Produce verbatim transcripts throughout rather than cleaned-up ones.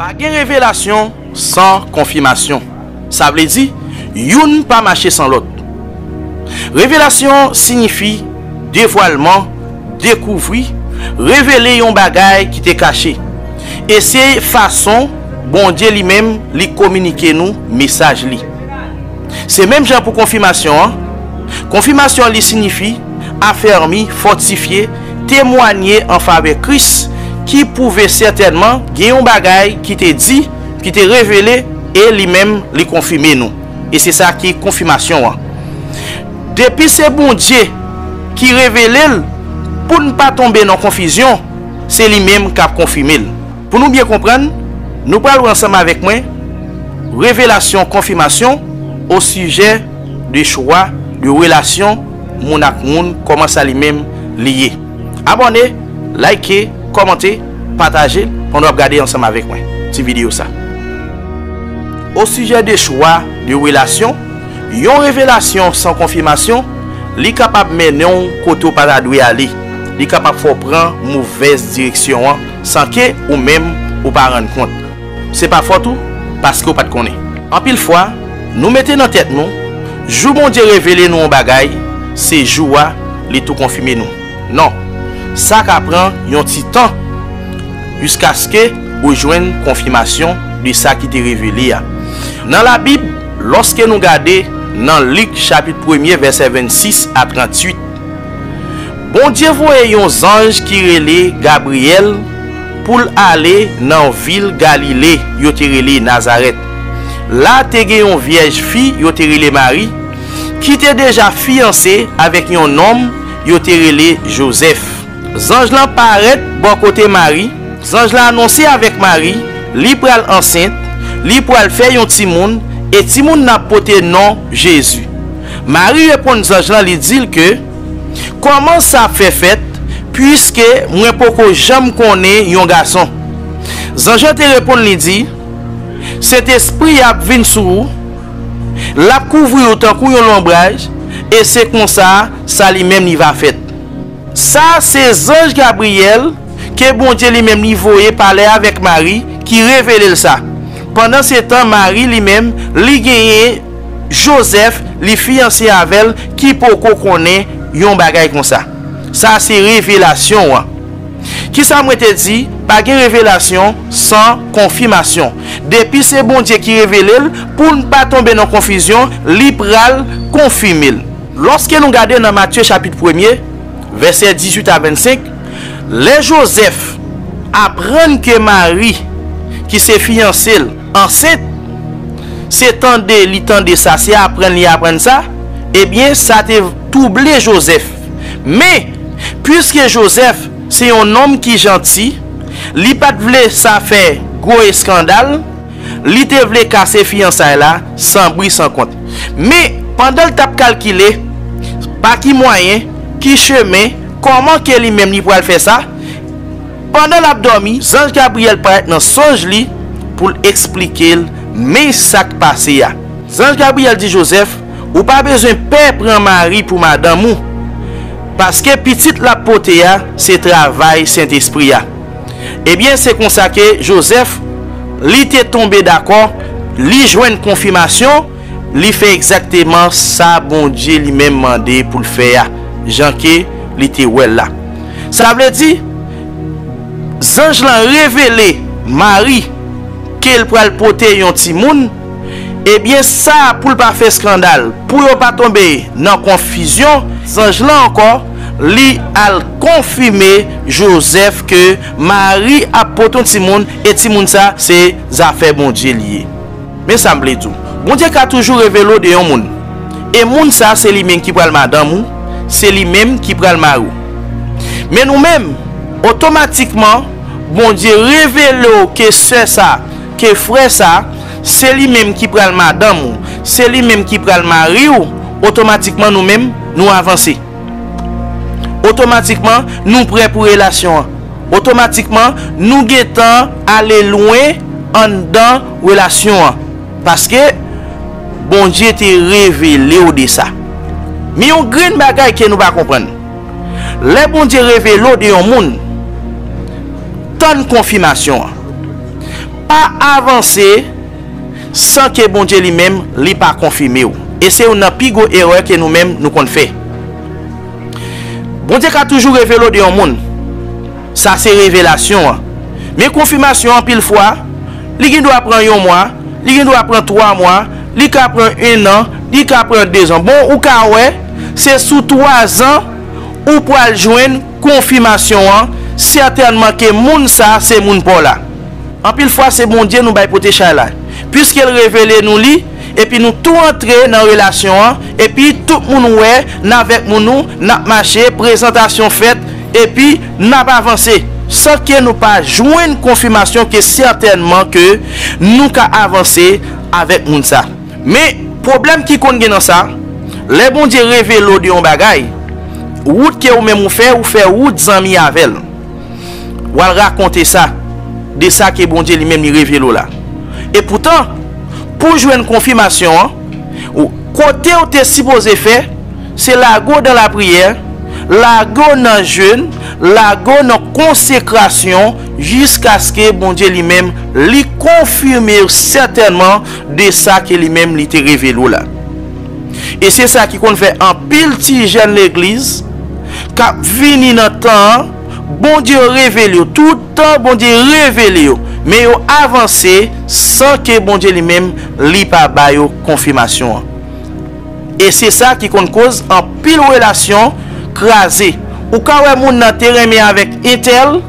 Pa gen revelasyon san konfimasyon. Sa vle di, youn pa mache san lòt. Revelasyon siyifi devwalman, dekouvri, revele yon bagay ki te kache. E se fason Bondye li menm li kominike nou mesaj li. Se menm jan pou konfimasyon an. Konfimasyon li siyifi afèmi, fòtifye, temwanye an favè Kris, ki pwouve sètènman gen yon bagay ki te di, ki te revele, e li menm li konfime nou. E se sa ki konfimasyon an. Depi se Bondye ki revele l, pou n pa tonbe nan konfizyon, se li menm k ap konfime l. Pou nou byen konprann, nou pral wè ansanm avèk mwen revelasyon konfimasyon osijè de chwa de relasyon moun ak moun, kòman sa li menm li ye. Abòne, like, kòmante, pataje l pandan w ap gade ansanm avèk mwen ti videyo sa. Osijè de chwa de relasyon, yon revelasyon san konfimasyon, li kapab mennen w kote w pa ta dwe ale. Li kapab fè w pran movèz direksyon an san ke ou menm ou pa rann kont. Se pa fòt ou, paske w pa t konnen. Anpil fwa, nou mete nan tèt nou, jou Bondye revele nou yon bagay, se jou a li tou konfime nou. Non, sa ka pran yon ti tan jiskaske ou jwenn konfimasyon de sa ki te revele a. Nan Labib, lòske nou gade nan Lik chapit premye, vèsè vennsis a tranntuit, Bondye voye yon zanj ki rele Gabriyèl pou l ale nan vil Galile yo te rele Nazarèt. La te gen yon vyèj fi yo te rele Mari, ki te deja fiyanse avèk yon nonm yo te rele Jozèf. Zanj lan parèt bò kote Mari. Zanj lan anonse avèk Mari, li pral ansent, li pral fè yon timoun, e timoun nan ap pote non Jezi. Mari reponn zanj lan, li di l ke, "Kòman sa ap fè fèt, piske mwen poko janm konnen yon gason?" Zanj lan te reponn, li di, "Sentespri a ap vin sou ou, l ap kouvri ou tankou yon lonbraj, e se konsa sa li menm li va fèt." Sa se zanj Gabriyèl ke Bondye li menm li voye pale avèk Mari ki revele l sa. Pandansetan, Mari li menm li genyen Jozèf, li fiyanse avè l, ki poko konnen yon bagay konsa. Sa se revelasyon an. Kisa mwen te di? Pa gen revelasyon san konfimasyon. Depi se Bondye ki revele l, pou n pa tonbe nan konfizyon, li pral konfime l. Lòske nou gade nan Matye chapit premye, vèsè dizuit a vennsenk, lè Jozèf aprann ke Mari, ki se fiyanse l, ansent, se tande li tande sa, se aprann li aprann sa, ebyen, sa te twouble Jozèf. Men, piske Jozèf se yon nonm ki janti, li pa t vle sa fè gwo eskandal, li te vle kase fiyansay la san bri san kont. Men, pandan l t ap kalkile pa ki mwayen, ki chemen, kòman ke li menm li pral fè sa, pandan l ap dòmi, zanj Gabriyèl parèt nan sonj li pou l eksplike l men sa k pase a. Zanj Gabriyèl di Jozèf, "Ou pa bezwen pè pran Mari pou madanm ou, paske pitit l ap pote a se travay Sentespri a." Ebyen, se konsa ke Jozèf, li te tonbe dakò, li jwenn konfimasyon, li fè egzakteman sa Bondye li menm mande pou l fè a, jan ke li te wè l la. Sa vle di, zanj lan revele Mari ke l pral pote yon timoun, ebyen, sa pou l pa fè eskandal, pou yo pa tonbe nan konfizyon, zanj lan ankò, li al konfime Jozèf ke Mari ap pote yon timoun, e timoun sa, se zafè Bondye li ye. Men sa m vle di w, Bondye ka toujou revele w de yon moun. E moun sa, se li menm ki pral madanm ou, se li menm ki pral mari w. Men nou menm, otomatikman, Bondye revele w ke sè sa, ke frè sa, se li menm ki pral madanm ou, se li menm ki pral mari w, otomatikman nou menm, nou avanse. Otomatikman, nou prè pou relasyon an. Otomatikman, nou gentan ale lwen anndan relasyon an. Paske Bondye te revele w de sa. Men yon grenn bagay ke nou pa konprann. Lè Bondye revele w de yon moun, tann konfimasyon an. Pa avanse san ke Bondye li menm li pa konfime w. E se youn nan pi gwo erè ke nou menm nou konn fè. Bondye ka toujou revele w de yon moun. Sa se revelasyon an. Men konfimasyon anpil fwa, li gen dwa pran yon mwa, li gen dwa pran twa mwa, li ka pran en an, li ka pran de zan. Bon, ou ka wè, se sou twa zan ou pral jwenn konfimasyon an, sètènman ke moun sa se moun pa w la. Anpil fwa se Bondye nou bay pote chay la. Piske l revele nou li, epi nou tou antre nan relasyon an, epi tout moun wè n avèk moun nou, n ap mache, prezantasyon fèt, epi n ap avanse, san ke nou pa jwenn konfimasyon ke sètènman ke nou ka avanse avèk moun sa. Men, pwoblèm ki konn gen nan sa, lè Bondye revele w de yon bagay, wout ke ou menm ou fè, ou fè wout zanmi avè l. W al rakonte sa, de sa ke Bondye li menm li revele w la. Epoutan, pou jwenn konfimasyon an, ou, kote w te sipoze fè, se lage w dan lapriyè, lage w nan jèn, lage w nan konsekrasyon, jiskaske Bondye li menm li konfime w sètènman de sa ke li menm li te revele w la. E se sa ki konn fè anpil ti jèn legliz k ap vini nan tan an, Bondye revele yo, tout tan Bondye revele yo, men yo avanse san ke Bondye li menm li pa ba yo konfimasyon an. E se sa ki konn koz anpil relasyon kraze. Ou ka wè moun nan te renmen avèk entèl,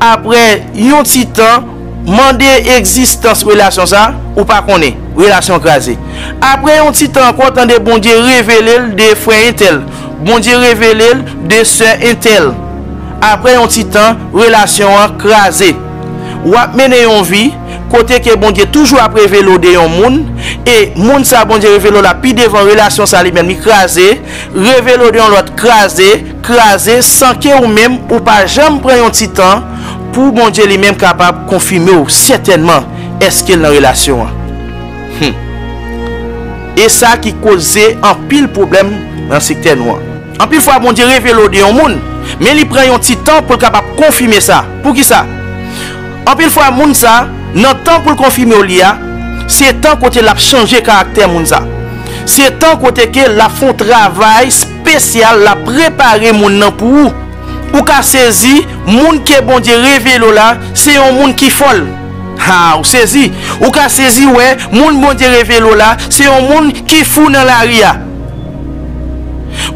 apre yon ti tan, mande egzistans relasyon sa, ou pa konnen, relasyon kraze. Apre yon ti tan ankò, tande Bondye revele l de frè entèl, Bondye revele l de sè entèl. Apre yon ti tan, relasyon an kraze. W ap mennen yon vi kote ke Bondye toujou ap revele w de yon moun, e moun sa Bondye revele w la pi devan, relasyon sa li menm li kraze, revele w de yon lòt, kraze, kraze, san ke ou menm ou pa janm pran yon ti tan pou Bondye li menm kapab konfime w sètènman èske l nan relasyon an. Hmm. E sa ki koze anpil pwoblèm nan sektè nou an. Anpil fwa Bondye revele w de yon moun, men li pran yon ti tan pou l kapab konfime sa. Poukisa? Anpil fwa moun sa, nan tan pou l konfime w li a, se tan kote l ap chanje karaktè moun sa. Se tan kote ke l ap fè yon travay espesyal, l ap prepare moun nan pou ou. Ou ka sezi, moun ke Bondye revele w la, se yon moun ki fòl. Ha, ou sezi. Ou ka sezi wè, moun Bondye revele w la, se yon moun ki fou nan lari a.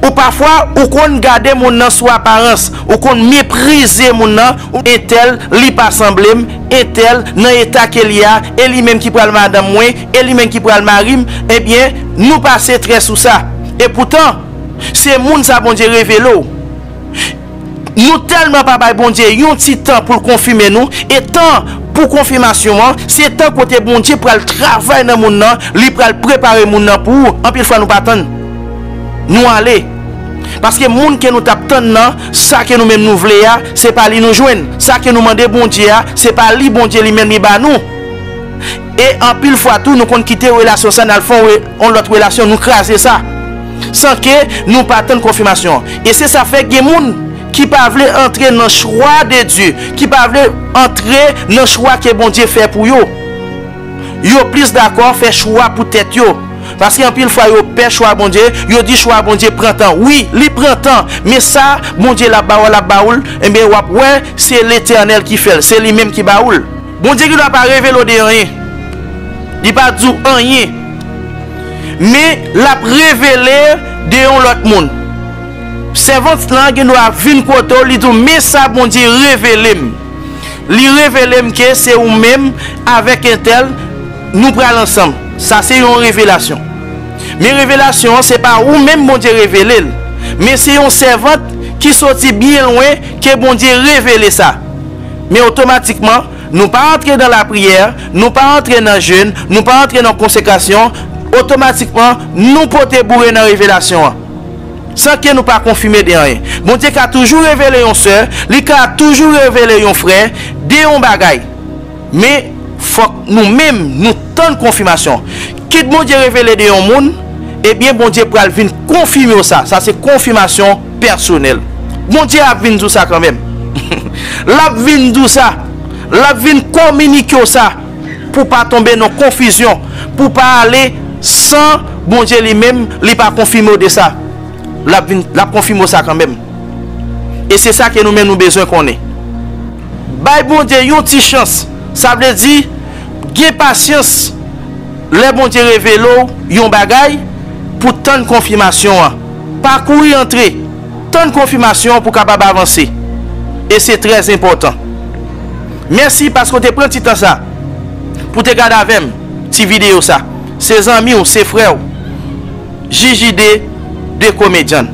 Ou pafwa, ou konn gade moun nan sou aparans, ou konn meprize moun nan, ou entèl, li pa sanble m, entèl, nan eta ke li a, e li menm ki pral madanm mwen, e li menm ki pral mari m, ebyen, nou pase trè sou sa. Epoutan, se moun sa Bondye revele w. Nou tèlman pa bay Bondye yon ti tan pou l konfime nou, e tan pou konfimasyon an, se tan kote Bondye pral travay nan moun nan, li pral prepare moun nan pou ou. Anpil fwa nou pa tann. Nou ale. Paske moun ke nou t ap tann nan, sa ke nou menm nou vle a, se pa li nou jwenn. Sa ke nou mande Bondye a, se pa li Bondye li menm li ba nou. E anpil fwa tou, nou konn kite relasyon sa, n al fè yon re-, yon lòt relasyon, nou kraze sa. San ke nou pa tann konfimasyon. E se sa fè gen moun ki pa vle antre nan chwa de Dye, ki pa vle antre nan chwa ke Bondye fè pou yo. Yo plis dakò fè chwa pou tèt yo. Paske anpil fwa yo pè chwa Bondye, yo di chwa Bondye pran tan. Wi, li pran tan, men sa Bondye l ap ba w, l ap ba ou l, enben w ap wè se Letènèl ki fè l, se li menm ki ba ou l. Bondye gen dwa pa revele w de anyen. Li pa di w anyen. Men l ap revele de yon lòt moun. Sèvant lan gen dwa vin kote w, li di w, men sa Bondye revele m. Li revele m ke se ou menm avèk entèl nou pral ansanm. Sa se yon revelasyon. Men revelasyon an, se pa ou menm Bondye revele l. Men se yon sèvant ki soti byen lwen ke Bondye revele sa. Men otomatikman, nou pa antre nan lapriyè, nou pa antre nan jèn, nou pa antre nan konsekrasyon, otomatikman, nou pote boure nan revelasyon an. San ke nou pa konfime de anyen. Bondye ka toujou revele yon sè, li ka toujou revele yon frè de yon bagay. Men, fòk nou menm, nou tann konfimasyon. Kit Bondye revele de yon moun, ebyen, Bondye pral vin konfime w sa. Sa se konfimasyon pèsonèl. Bondye ap vin di w sa kanmenm. L ap vin di w sa. L ap vin kominike w sa. pou w pa tonbe nan konfizyon, pou w pa ale san Bondye li menm, li pa konfime w de sa. L ap vin, l ap konfime w sa kanmenm. E se sa ke nou menm nou bezwen konnen. Bay Bondye yon ti chans. Sa vle di, gen pasyans lè Bondye revele w yon bagay pou tann konfimasyon an. Pa kouri antre. Tann konfimasyon an pou w kapab avanse. E se trè enpòtan. Mèsi paske w te pran ti tan sa pou w te gade avè m ti videyo sa. Se zanmi w, se frè w, J J D, de komedyan.